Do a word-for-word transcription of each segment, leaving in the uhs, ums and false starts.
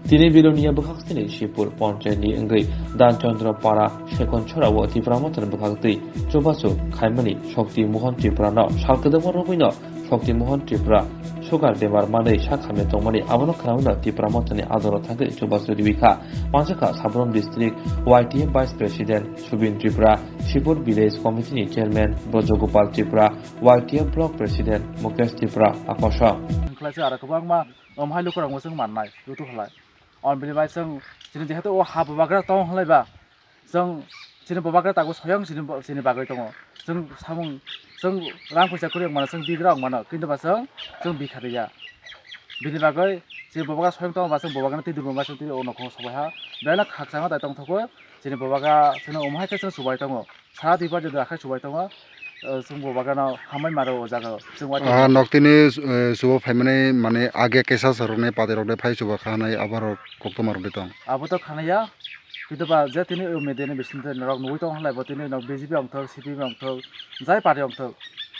Tini Belonia bwkhak sini Sipur Ponchayni wngwi Dan Chandra Para Sekon Chora o Tipra Mothani bwkhak twi chubachu khaimani Shakti Mohan Tripura no sal kwdwkma rwgwino Shakti Mohan Tripura sugar bemar manwi sak hamya tongmani abono khwnawino Tipra Mothani adoro thangwi chubachu riwi kha. Manjakha Sabrum District Y T F Vice President Subin Tripura, Sipur Village Committee ni Chairman Brajagopal Tripura, Y T F Block President Mukesh Tripura, Akosha. Khlaisa aro kwbangma, um, hai lukurokno chwng mannai, lutu halai. On bini bai chwng chini jehetu o ha bubagra tong halai ba, chwng chini bubagra tabuk soyang chini bo-, chini bagwi tongo. Chwng samung, chwng rang puisa kwrwi wng mano, chwng bigra wng mano, kintu ba chwng, chwng bikha riya. Bini bagwi chini bubagra soyang tongo ba chwng bubagrano twi dubuma chwng twi o nokhungo sobai ha. Belai no khakchangma dai tongthokgo, chini bubagra chwngno omo hai khe chwng chubai tongo. Sara Tripura jodi akhai chubai tongo, eh, chwng bo bagano hambai maro o jaga o. Chwng waithai Ah, noktini, eh, chuba phaimani mane age kaisa sorokni patirok de phai chuba kha hinwi aborok koktwma rwdi tong. Abo to khanaya, kintu ba je tini o media ni bising twi norok nugwi tong halai bo tini nok B J P ongthok, C P M ongthok, jai party ongthok,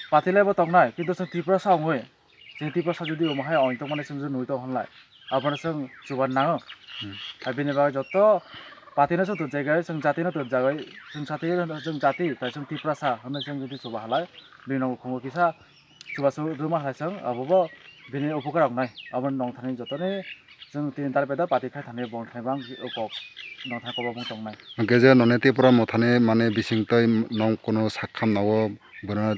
party lai bo tongnai, kintu chwng Tripura sa ongwi. Chwng Tiprasa jodi omo hai ointong mani chwng jodi nugwi tong hwnlai, abono chwng chuban nango. Hmm. Hai bini bagwi joto party no chwng twjagwi, chwng jati no twjagwi, chwng jati, chwng jati, tai chwng Tiprasa hwnwi chwng jodi chuba halai, bini nogo khungo kisa chubachu rwma halai chwng, abobo bini upokar wngnai. Aboni nongthani jotoni chwng tini dar bedar party khai thani bongthai bang kok nongthani kok bang tongnai. Hwnkhe je noni Tipra mothani mane bisingtwi nong kuno sak khamnao bono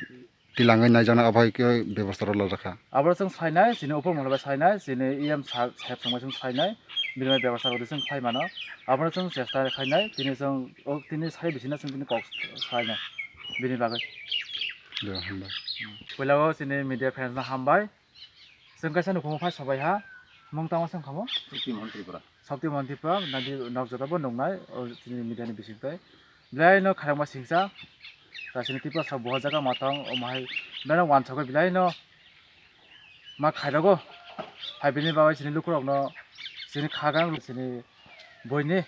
tilangwi naijaknai, abo hai khe bebosta rw lajak kha. Abo chwng sainai, chini upor mwnwi bai sainai, chini E M sa-, saheb songbai chwng sainai, bini bai bebosta rwdi chwng khlai mano. Abono chwng chesta khainai, tini chwng, o, tini sai bisina chwng tini kok sainai, bini bagwi. De, hambai. Puila o chini media fans no hambai. Chwng kaisa nukhungo phai sobai ha, mung tamo chwng khamo? Shakti Mohan Tripura. Shakti Mohan Tripura, nadi nok joto bo nungnai, o chini media ni bising twi. Belai no khairokma singsa, ta chini Tiprasa buha jaga matang, omo hai belai no wansugwi belai no ma khairogo. Hai bini bagwi chini lukurok no, chini khagang, chini boini,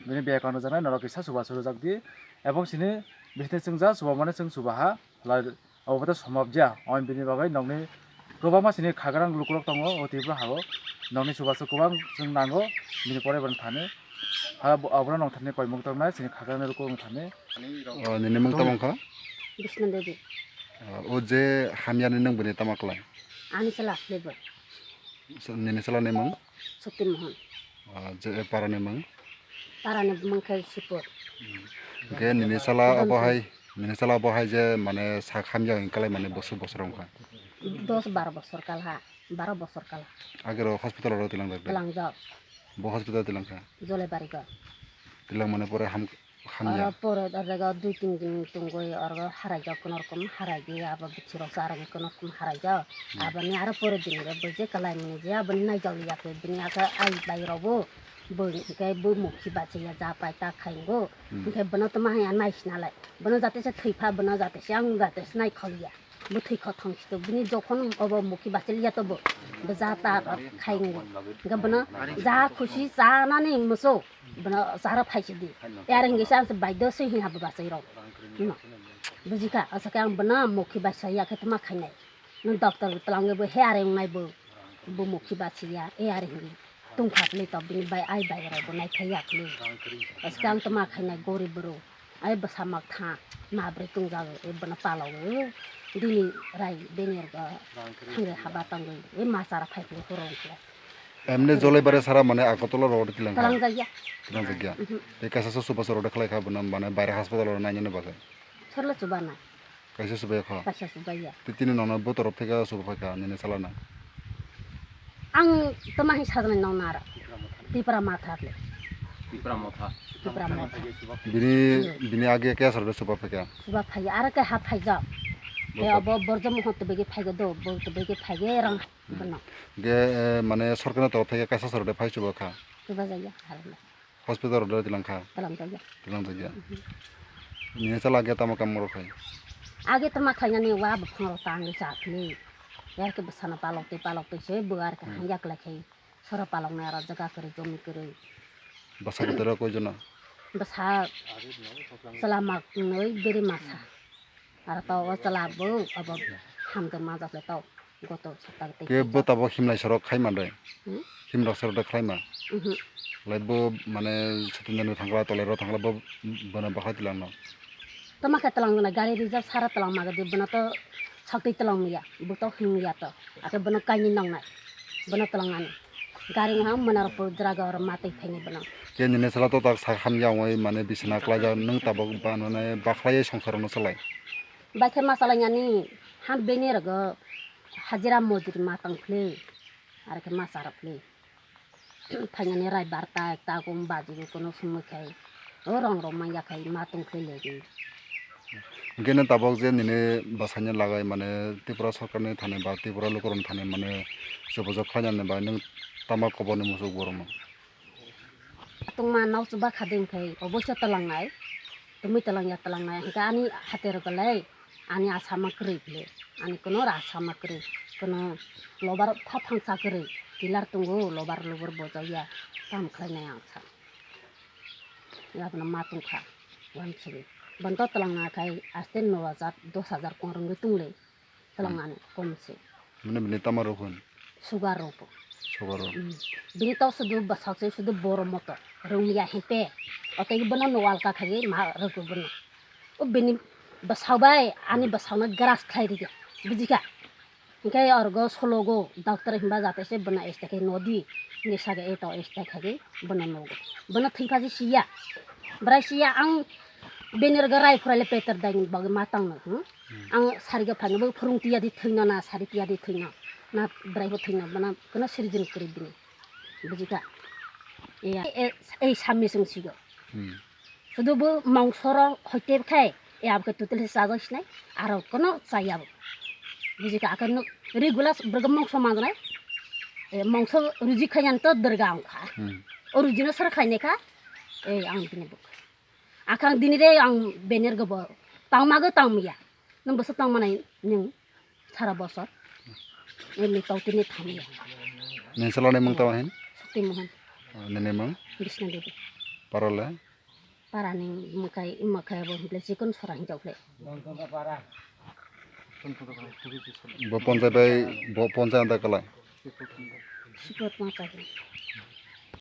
bini bag ano janai norok kisa chubachu rwjak di. Ebong chini bisini chwng ja chuba mani chwng chuba ha. Lai, obo to somap ja. Omo bini bagwi nokni kwbangma sini khagrang lukurok tongo o Tripura hao. Nokni chubachu kwbang chwng nango, bini pore boni thani. Ha, bo-, abono nong thani koimung tongnai, sini khagrang lukurok thani. O, nini mung tamo wngkha? Bishnu Devi. O, o je hamyani nwng bini tamo klai? Ani sala lebo. So, nini sala ni mung? Shakti Mohan. Ah, je, eh, para ni mung? Para ni mung khe Sipur. Hwnkhe nini sala obo hai, nini sala obo hai je mane sak hamya hwn kalai mane bosor bosor wngkha? Dos baro bosor kal ha, baro bosor kal ha. Agero hospital oro tilangjak de? Tilangjak. Bo hospital tilangkha? Jolebari go. Tilang mane pore ham-, Hamya. Oro pore o jaga dui tin din tongwi oro haraijak, kono rokom haraidi, abo bithi rok charwgwi kono rokom haraijak. Hmm. Aboni aro pore din re bo je kalai mani je aboni naijak liya khe bini aka ai bai rok bo, bo hwnkhe bo mukhi bachaya ja pai ta khai ngo. Hmm. Hwnkhe bono tma haya naisina lai. Bono jate se thwi pha, bono jate se ang jate se nai kholiya. Bwthwi khothong situ bini jokhon obo mukhi bachiliya tobo bwsa ta khai ngu. Hwnkhe bono ja khusi chanani musu bono chara phaisidi. Yar hwnkhe se ang se baidho se hwnha bo bachai rok. No. Bujikha, aswkhe ang bono mukhi bachaya khe tma khainai. Nwng doctor bo twlangwi bo he are wngnai bo. Bo mukhi bachiliya, e are hwnwi tungkha philwi tok bini bai ai bai rok bo naikhai ya philwi. Aswkhe ang tma khainai gorib bwrwi. Ai bwsa mak tha, ma bwrwi tongjago, e bono palogwi, o, dini rai beni rwgo, thangwi haba tangwi, e ma chara phai phai horo wngkhe. Emne Jolai bare sara mane Agartala rogo de tilang kha? Tilang jakya. Tilang jakya. Mhm. Tei kaisa se chubachu rogo de khlai kha bono mane baire hospital oro nainani bagwi. Serle chuba nai. Kaisa chubai kha? Kaisa chubai ya. Tei tini nono bo torof theke chuba phai kha nini chalano? Ang toma hai sajani nong nara. Tipra Motha le. Tipra Motha. Tipra Motha. Bini, bini age kaya sar de chuba phai kha? Chuba phai, aro ke ha phai ja. Bo Te to- abo borjo mohon to bege phai do, bo to bege phai ge rang Hmm. bono. Ge, eh, mane sorkar ni torof theke kaisa sar de phai chuba kha? Chuba jaya, harle. Hospital rok dai tilang kha? Tilang jakya. Tilang jakya. Mhm. Nini chala age tamo kam rok khai? Age tama khainani wa buphang rok tangwi cha philwi. Yar khe bwsano palok twi palok twi se bo ar khe Hmm. hangya kwlai khai. Sora palok nai aro jaga kwrwi jomi kwrwi. Bwsa bwtwi rok koi jona? Bwsa chwla mak nwi beri masa. Aro to o chwla bo abo hamjak majak le to. Goto sapta tei Ke kisa. Bo tabok himlai sorok khai man de. Hmm? Himlai sorok de khlai ma. Mhm. Lai bo mane Satinjani thangla tolero thangla bo bono bakhai tilang no. Tama khe tlang na gari reserve sara tlang ma gadi bono to sakti tlang ya. Bo to him ya to. Ake bono kaini nang nai. Bono tlang ani. Gari ha mona ro draga or matai phaini bono. Ke nini sala to tak sa ham ya oi mane bisna klai ja nung tabok ba nane bakhlai songsar no salai. Bai khe ma salai ani ha beni rogo hajira mojuri ma tang khle. Ar khe ma sarok khle. Phainani rai barta ekta gum baji bo kono sumui khai. O rong rong manya khai ma tong khle legi. Hingke nini tabok je nini bwsaini lagai mane Tripura sorkarni thani ba Tripura lukurokni thani mane jobojok khlainani ba nwng tama koborni muchuk borokno? Tongma nok chuba khading khai oboisa talangnai. Tumui talang ya talang nai hingke ani hate rok le ani asama kwrwi khle ani kono asama kwrwi kono lobar pha phangsa kwrwi tilar tongo lobar lobor bojak ya kam khlai nai ang sa ya bono ma tong kha wansugwi bono talang na khai aste no hajar dos hajar kong rwngwi tong le. Tolong ani kom se. Mane bini tama rok hwn? Sugar rok bo. Sugar rok. Hmm. Bini to sudu bwsakse sudu boro moto. Rung ya hete. Ote bono no alka khagi ma rok bono. O bini bwsao bai ani bwsao no gras khlai ri. Bujikha. Hingke orgo sologo doctor himba jate se bono este khe nodi. Ni sage eto este khagi bono nogo. Bono thwi phaji siya. Brai siya ang bini rok rai phurale peter dai ni bagwi ma tang no. Hmm? Ang sari ga phano bo phurung tiya di thwino na sari tiya di thwino na brai bo thwino bana kono sirijin kri bini bujika e e e sami sung sigo Hmm. sudu bo mongso ro hoite khai e abke tutel sa ga sinai aro kono chaya bo bujika akan regular berga mongso manai e mongso ruji khayan to derga ang kha Hmm. o ruji no sar khaine kha e ang bini bo Akang dini re ang bener go bo tang ma go tang miya. Nung boso tang manai nung sara bosor. Ini tau tini thang miya. Nini salo ni mung tama hin? Sakti Mohan. Oh, nini mung? Bisna Devi. Parole? Para ni mukai mukai bo himple chikon sora hin jauple. Bo ponjai bai bo ponjai anda kalai. Sipot ma chai.